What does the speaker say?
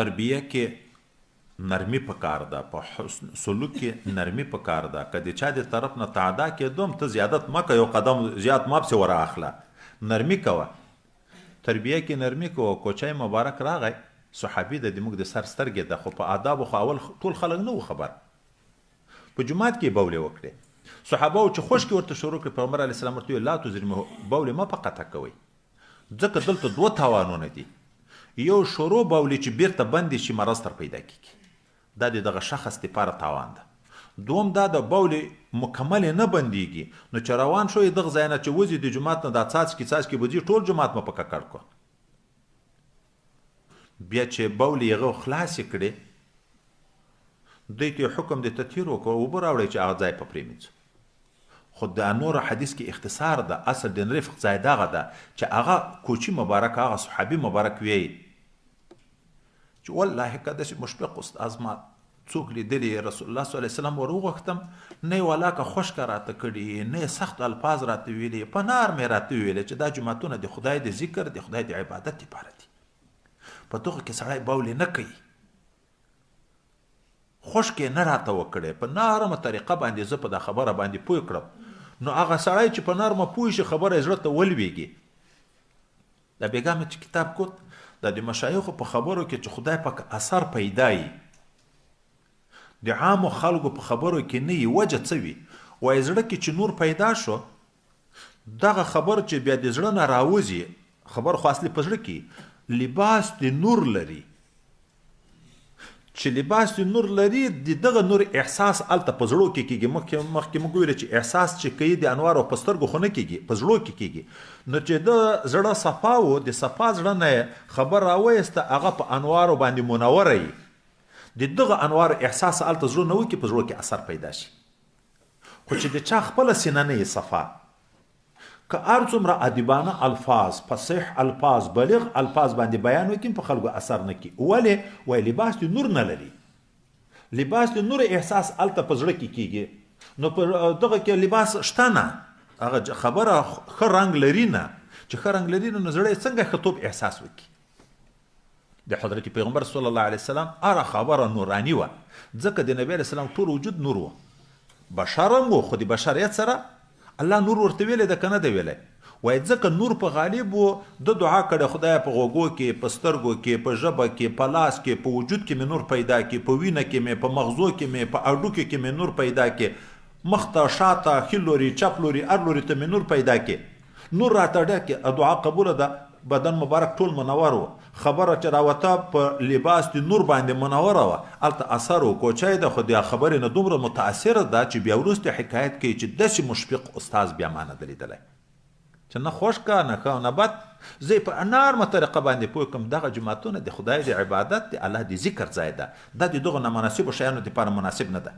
تربیه کې نرمي پکار ده، په حسن سلوک کې نرمي پکار ده. که د چا د طرف نه تعدا کېدم، ته زیادت مه کوه، یو قدم زیات ما پسې وراخله، نرمي کوه. تربیه کې نرمي کوه. کوچی مبارک راغی، صحابي ده، د موږ د سر سترګې ده، خو په آدابو خو اول ټول خلک نه وو خبر. په جومات کې بولې وکړې، صحابه چې خوشکې ورته شروع کړې، پیغمبر علیه السلام ورته وویل لا تزرمه، بولې مه په قطع کوئ، ځکه دلته دوه تاوانونه دي. یو شروع بولې چې بیرته بندې شي مرض تر پیدا کیږي، دا د دغه شخص دپاره تاوان ده. دوم دا د بولې مکملې نه بندیږي، نو چې روان شو یې دغه ځای نه چې وځي د جومات نه، دا څاڅکي څاڅکي به ځي، ټول جومات مو په ککړ کړو. بیا چې بولې هغه خلاصې کړې، دوی ته حکم د تطهیر وکړو، اوبه راوړئ چې هغه ځای په پرېمینځو. خو د نور حدیث کې اختصار ده، اصل د رفق ځای دغه ده چې هغه کوچي مبارک، هغه صحابي مبارک ویي چې والله که داسې مشفق استاد ما څوک لیدلی، رسول الله صلی الله علیه وسلم ور وغوښتم، نه یې ولاکه خشکه راته کړي، نه یې سخت الفاظ راته ویلي، په نرمه یې راته ویلي چې دا جوماتونه د خدای د ذکر، د خدای د عبادت لپاره دي، په دغه کې سړی بولې نه کوي، خشکې نه راته وکړې، په نرمه طریقه باندې زه په دا خبره باندې پوه کړم. نو هغه سړی چې په نرمه پوه شي، خبره یې زړه ته ولوېږي. دا بېګا مې چې کتاب کوت، دا د مشایخو په خبرو کې چې خدای پاک اثر پیدا یي، د عامو خلکو په خبرو کې نه یي، وجه څه وي؟ وایي زړه کې چې نور پیدا شو، دغه خبر چې بیا د زړه نه راوځي، خبر خو اصلي په زړه کې لباس د نور لري، چې لباس د نور لري، د دغه نور احساس هلته په زړو کې کېږي. مخکې موږ ویل چې احساس چې کوي د انوارو په سترګو خو نه کېږي، په زړو کې کېږي. نو چې د زړه صفا و، د صفا زړه نه یې خبر راویسته، هغه په انوارو باندې منوره وي، د دغه انوارو احساس هلته زړه نه وکړي، په زړو کې اثر پیدا شي. خو چې د چا خپله سینه نه یې صفا، که هر څومره ادیبانه الفاظ، فصیح الفاظ، بلیغ الفاظ باندې بیان وکړي، په خلکو اثر نه کوي. ولې؟ وایي لباس د نور نه لري، لباس د نور احساس هلته په زړه کې کېږي، نو په دغه کې لباس شته نه، هغه خبره ښه رنګ لري نه، چې ښه رنګ لري نه، نو زړه یې څنګه ښه توب احساس وکړي؟ د حضرت پیغمبر صلی الله علیه وسلم هره خبره نوراني وه، ځکه د نبی علیه السلام ټول وجود نور و، بشر هم و، خو د بشریت سره الله نور ورته ویلی ده که نه ده ویلی؟ وایي ځکه نور په غالب و، ده دعا کړې خدای په غوږو کې، په سترګو کې، په ژبه کې، په لاس کې، په وجود کې مې نور پیدا کې، په وینه کې مې، په مغزو کې مې، په هډوکو کې مې نور پیدا کې، مخته شاته ښي لوري چپ لوري هر لوري ته مې نور پیدا کې، نور راته ډک کې. دعا قبوله ده، بدن مبارک ټول منور و، خبره چې راوته په لباس د نور باندې منوره وه، هلته اثر و. کوچی ده خو د خبرې نه دومره متاثر ده چې بیا وروسته حکایت کوي چې داسې مشفق استاد بیا ما نه ده لیدلی، چې نه خوشکه نه ښه نه بد، زه یې په نرمه طریقه باندې پوه کړم. دغه جوماتونه د خدای د عبادت، د الله د ذکر ځای ده، دا د دغو نامناسبو شیانو دپاره مناسب نه ده.